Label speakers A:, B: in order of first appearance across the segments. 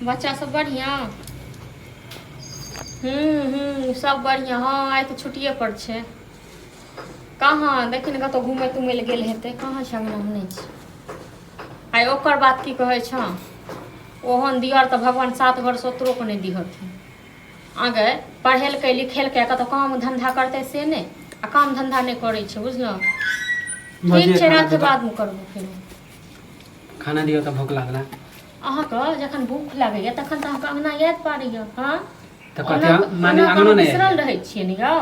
A: बच्चा सब बढ़िआँ? हूँ हूँ, सब बढ़िआँ। हँ, आइ तऽ छुट्टिए पर छै। कहाँ देखी ने, कतहु घुमै तुमै लए गेल हेतै। कहाँ छै? अङ्गनामे नहि छै आइ। ओकर बात की कहै छँ, ओहन दियर तऽ भगवान सात घर सतरोके नहि दिहथिन। आगे पढ़ेलकै लिखेलकै, कतहु काम धन्धा करतै से नहि, आ काम धन्धा नहि करै छै, बुझलहुँ? ठीक छै, राखे, बादमे करबो फेरो।
B: खाना दियौ तऽ भूख लागल है।
A: अहाँके जखन भूख लागैया तखन तऽ अहाँके अङ्गना याद पाड़ैया। हँ,
B: तऽ कथी माने अङ्गनो नहि
A: बिसरल रहै छियै ने यौ?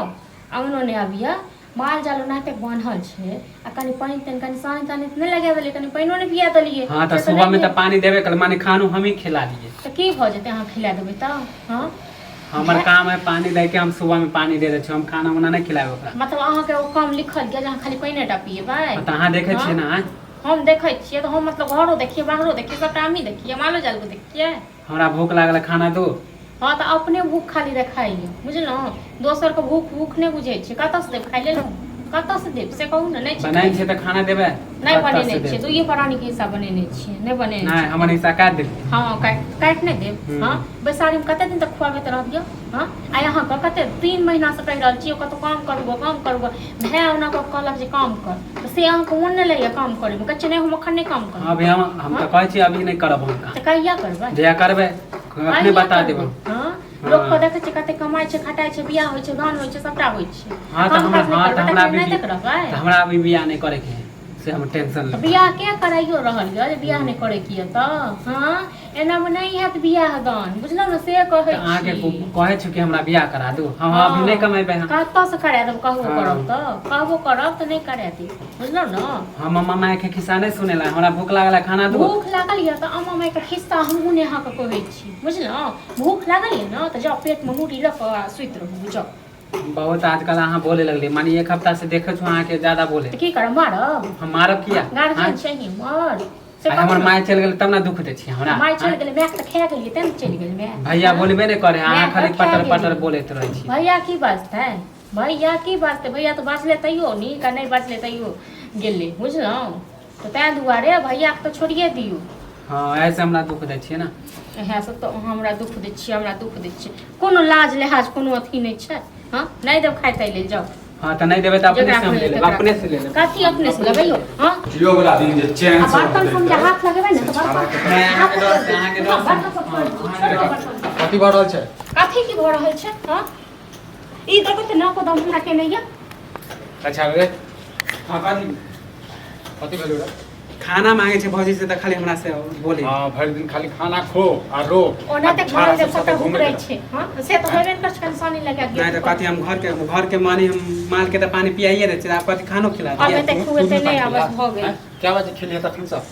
A: अङ्गनो नहि आबैया। माल जाल ओनाहिते बान्हल छै आ कनि पानि तानि, कनि सानी तानी नहि लगा देलियै, कनि पानिओ नहि पिया देलियै।
B: हँ, तऽ सुबहमे तऽ पानि देबे कल, माने खानो हमही खिला दियै।
A: तऽ की भऽ जेतै अहाँ खिला देबै तऽ? हँ,
B: हमर काम है पानि दैके। हम सुबहमे पानि दे दै छियै, हम खाना उना नहि खिलाएब ओकरा।
A: मतलब अहाँके ओ काम लिखल गेल जे अहाँ खाली पानिए टा पिएबै?
B: तऽ अहाँ देखै छियै ने?
A: हम देखै छियै तऽ हम मतलब घरो देखियै, बाहरो देखियै, सबटा हमही देखियै, मालो जालके देखियै।
B: हमरा भूख लागल है, खाना दू।
A: हँ, तऽ अपने भूख खाली देखाइए, बुझलहुँ? दोसरके भूख भूख नहि बुझै छियै। कतऽसँ देब खाइ लेल? कतऽसँ देब से कहू ने? नहि छै।
B: बनायल छै तऽ खाना देबै।
A: नहि।
B: कतऽ से
A: बनेने
B: देब?
A: छियै, दुइए प्राणीके हिस्सा बनेने छियै, नहि बनेने
B: नहि
A: छियै।
B: हमर हिस्सा काटि देलियै।
A: हँ, काटि काटि नहि देब। हँ, बैसारीमे कते दिन तक खुआबैत रहबियौ? हँ, आइ अहाँके कते 3 महीनासँ कहि रहल छी, कतहु काम करू गऽ, काम करू गऽ। भाय ओना कऽ कहलक जे काम कर, तऽ से अहाँके मोन नहि लगैए काम करैमे। कहै छियै, नहि, हम एखन नहि काम करब।
B: अभी हम तऽ कहै छी, अभी नहि करब हम काम।
A: तऽ कहिया करबै?
B: जहिया करबै, अपने
A: कहिया
B: बता
A: करबै?
B: देब हम।
A: हँ, लोकके देखै छियै कते कमाइ छै, खटाइ छै, बियाह होइ छै, दान होइ छै, सबटा होइ छै।
B: हँ, तऽ
A: काम
B: हमरा
A: काज नहि
B: हँ, तऽ
A: करबै
B: हमरा
A: तखन
B: अभी
A: नहि तक रहबै।
B: तऽ हमरा अभी बियाह नहि करैके है, से हम टेंशन
A: तऽ
B: लेबै।
A: बियाह के कराइयो रहल यऽ जे बियाह नहि करे के यऽ तऽ? हँ, एनामे नहि हैत बियाह दान, बुझलहुँ ने? से कहै
B: तऽ अहाँके
A: छी।
B: कहै छी कि हमरा बियाह करा दू। हम अभी नहि कमेबै हम।
A: कतऽसँ करा देब? कहबो
B: हँ।
A: करब तऽ, कहबो करब तऽ नहि करा देब, बुझलहुँ ने?
B: हम अम्मा मायके खिस्सा नहि सुनेला। हमरा भूख लागल है, खाना दू।
A: भूख लागल यऽ तऽ अम्मा मायके खिस्सा हमहूँ ने अहाँके कहै छी, बुझलहुँ? भूख लागल यऽ ने तऽ जाउ, पेटमे मूड़ी लऽ कऽ आ सुति रहू, जाउ।
B: बहुत आजकल अहाँ बोले लगलियै, माने एक हफ्ता से देखै છું अहाँके ज्यादा बोले।
A: तऽ की करब, मारब?
B: हम मारब किया?
A: गार्जियन छै हमर से।
B: आइ हमर माय चलि गेल तब ने दुख दै छी हमरा?
A: माय चलि गेलै, मायके तऽ खा गेलियै तें ने चलि गेल माय।
B: भैया बोलबे नहि करे, अहाँ
A: माय
B: खाली
A: तऽ खा
B: पटर पटर
A: गेलियै।
B: बोलैत रहै छी।
A: भैया की बाजतै? भैया की बाजतै? भैया तऽ बाजलै तैयो नीक आ नहि बाजलै तैयो गेलै, बुझलहुँ? तऽ ताहि दुआरे भैयाके तऽ छोड़िए दियौ।
B: हँ, ऐसे हमरा दुख दै छियै ने।
A: इएह सब तऽ अहाँ हमरा दुख दै छियै, हमरा दुख दै छियै। कोनो लाज लिहाज, कोनो अथी नहि छै। हँ, नहि देब खाइ ताइ लेल, जाउ।
B: हँ, तऽ नहि देबै तऽ अपने
A: जकरा
B: से हम ले
A: खोले
B: लेब।
A: तकरा।
B: अपने से ले लेब।
A: कथी अपने से लेबै यौ? हँ,
C: जियो वाला दिन जे
A: आ
C: चैन से
A: बर्तन
C: रहतै
A: सब जे हाथ लगेबै ने तऽ बर्तन
B: नहि, अहाँके डर से, अहाँके डर से।
A: बर्तन सब छोड़ि दियौ, छोड़ि दियौ बर्तन सब।
C: कथी भऽ रहल छै?
A: कथी की भऽ रहल छै? हँ, ई देखो तऽ नाको दम हमरा केने यऽ।
C: अच्छा रे।
B: हँ, कथी?
C: कथी भेलो रे?
B: खाना मांगे छै भौजी से तऽ खाली हमरा से बोले।
C: हाँ, भरि दिन खाली खाना खो आ रो।
A: ओना तऽ
C: छाड़ा
A: घर
C: सब
A: जब सबटा
C: साथे घूमैत
A: हुकरै
C: रह।
A: छै। हँ, से तऽ होबे ने करै छै, कनि सानी लगा के।
B: नहि तऽ कथी, हम घर के मानी हम माल के तऽ पानि पियाइए दै छियै, आब कथी खानो खिला
A: अब
B: दियै?
A: एते
C: तू
A: खुएते
C: नहि
A: नहि,
C: पानि
A: आ बस
C: पिला?
A: भऽ गेल।
C: हैं? क्या बात खेलिए तखन सब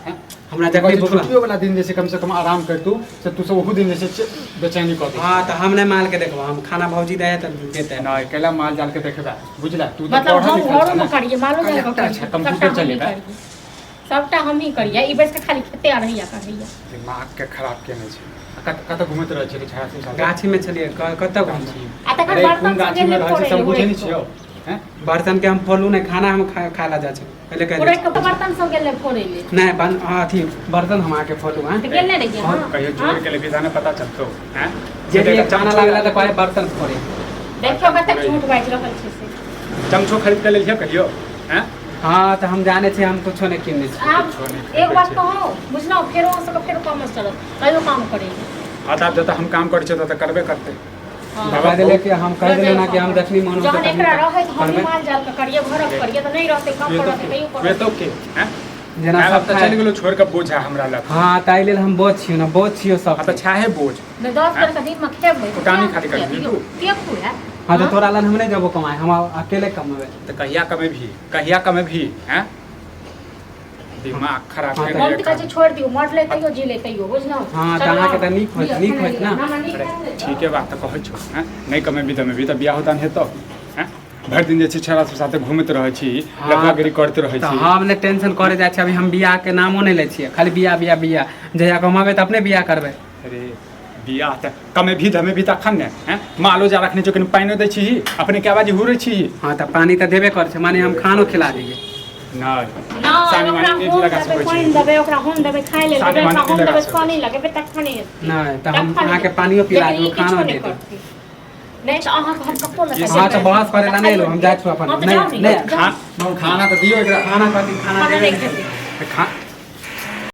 C: हैं?
B: हमरा जखनी भूख लग
C: छुट्टियो वाला दिन जे छै कम से कम आराम करतू, से तू सब ओहू दिन जे छै बेचैनी कऽ दै।
B: हँ, तऽ हम नहि माल के देखबो, हम खाना भौजी दै है तऽ देतै।
C: नहि, कैला माल जाल के देखबे, बुझला? तू तऽ
A: मतलब
C: पढ़ल
A: हम
C: लिखल
A: घरोमे
C: छह ने।
A: करियै, मालो जाल के
C: कलेक्टर
A: करियै,
C: छै,
A: सबटा
C: कंप्यूटर
A: हमही
C: चलेबै।
A: करियै, सबटा हमही करियै। ई बैस कऽ खाली खेते आ रहैया करैया।
C: दिमाग के खराब केने छै। आ कत कत घुमैत रहै छै छाया से साथे?
B: गाछीमे छलियै, कतऽ घुमै छियै?
A: आ तखन
C: अरे
A: बर्तन
C: कोन
A: सब
C: गाछी में
A: गेलै
C: रहै छै
A: फोड़ै
C: सब
A: लए,
C: बुझै नहि
A: उड़ैत
C: छियौ? हैं?
B: बर्तन के हम फोलू नहि, खाना हम खा ला जाइ छै, पहिले कहि दै
A: उड़ैत
B: छी।
A: कऽ बर्तन सब गेलै फोड़ै लए।
B: नहि, बन अथी बर्तन हम अहाँके फोलू। हँ।
A: तऽ गेल नहि रहियै? हँ।
C: कहियो जोड़ के लेबही तहने पता चलतौ। हैं?
B: जे भी खाना लागला तऽ कहै बर्तन फोड़े।
A: देखियौ कतेक झूठ बाजि रहल छै से।
C: चमचो खरीद के लेलियै कहियो? हैं?
B: हँ, तऽ हम जानै छी, हम कुछो नहि किनने छी।
A: आब
C: कुछो नहि
A: एक बात
C: खरीदै छै।
A: कहू, बुझलहुँ? फेरो अहाँ सबके फेरो कॉमर्स चलत, कहियो काम करै लए।
C: हँ, तऽ आब जतऽ हम काम करै छियै ततऽ करबे करतै।
A: हँ।
B: कहि देलियै कि हम कहि देलियै ना कि हम जखनी मन होतै
A: जहन
B: तखनी
A: एकरा रहै तऽ हमही
B: करबै।
A: माल जाल के करियै, घरक करियै, तऽ नहि रहतै, काम पर रहतै तैयो करत।
C: तो के हैं?
B: जेना
C: माय
B: सब
C: बाप तऽ
B: खाय
C: चलि गेलो छोड़ि कऽ, बोझ है हमरा लग।
B: हँ, ताहि लेल हम बोझ छियौ ने, बोझ छियौ सब।
C: हाँ, तऽ छाहे बोझ।
A: नहि, 10 बेर के दिनमे खेबै तऽ
C: फुटानी
A: के
C: खाली करबिही
A: खुआएत?
C: तू।
A: के खुआएत?
B: हँ, तऽ तोरा लन हम नहि जेबो कमाइ, हम अकेले कमेबै।
C: तऽ कहिया कमेबही, कहिया कमेबही? हैं, दिमाग खराब
B: हाँ,
C: है।
B: तऽ
A: हम तऽ कहै छी छोड़ि दियौ, मरलै तैयो जीलै तैयो, बुझलहुँ?
B: हाँ, तऽ
A: चलू
B: अहाँके
A: आउ।
B: तऽ नीक होइत,
A: लिअ,
B: नीक
A: खाना
B: होइत
A: लिअ।
B: ने।
A: हमरा नीक
C: अरे
A: हैत ने।
C: ठीके बात तऽ कहै छौ। हैं, नहि कमेबही तमेबही तऽ बियाहो दान हेतौ? हैं, भरि दिन जे छै छेड़ा सब साथे घूमैत रहै छी,
B: हाँ,
C: लफड़ागिरी करैत रहै
B: तऽ
C: छी।
B: हम नहि टेंशन करे जाइ छी। अभी हम बियाह के नामो नहि लै छियै, खाली बियाह बियाह बियाह। जहिया कमाबै तऽ अपने बियाह करबै।
C: अरे बियाह तऽ कमेबही धमेबही तखन ने। हैं, मालो जा रखने छौ, कनि पानिओ दै छीही? अपने के आवाज हुरै छी?
B: हँ, तऽ पानि तऽ देबे करै छै, माने हम खानो खिला दियै।
C: नहि।
A: नहि,
C: सानी
A: ओकरा
C: वानी
A: होम
C: लगा
A: देबै,
C: सकै छी।
A: पानि देबै, ओकरा होम देबै, खाय लेल
C: सानी
A: देबै, ओकरा
C: वानी
A: होम
C: लगा
A: देबै,
C: सकै
A: सानी
C: छी।
A: लगेबै तखने हेतै।
B: नहि तऽ हम
A: तखन
B: अहाँके
A: हेतै।
B: पानियो पिला
A: लेकिन
B: देब,
A: ई किछो
B: खानो
A: नहि
B: दे देब।
A: करतै। नहि तऽ अहाँके हम कतौ लऽ
C: ई
A: कऽ
B: अहाँ तऽ
A: जेबै।
B: बहस करै लए नहि एलहुँ, हम जाइ छी अपन।
A: हँ तऽ
B: नहि
A: जाउ ने,
B: नहि
A: जाउ।
C: खाना तऽ दियौ एकरा।
B: खाना कथी खाना
A: खाना
B: देबै
A: नहि
B: नहि।
A: खेबै।
B: तऽ खा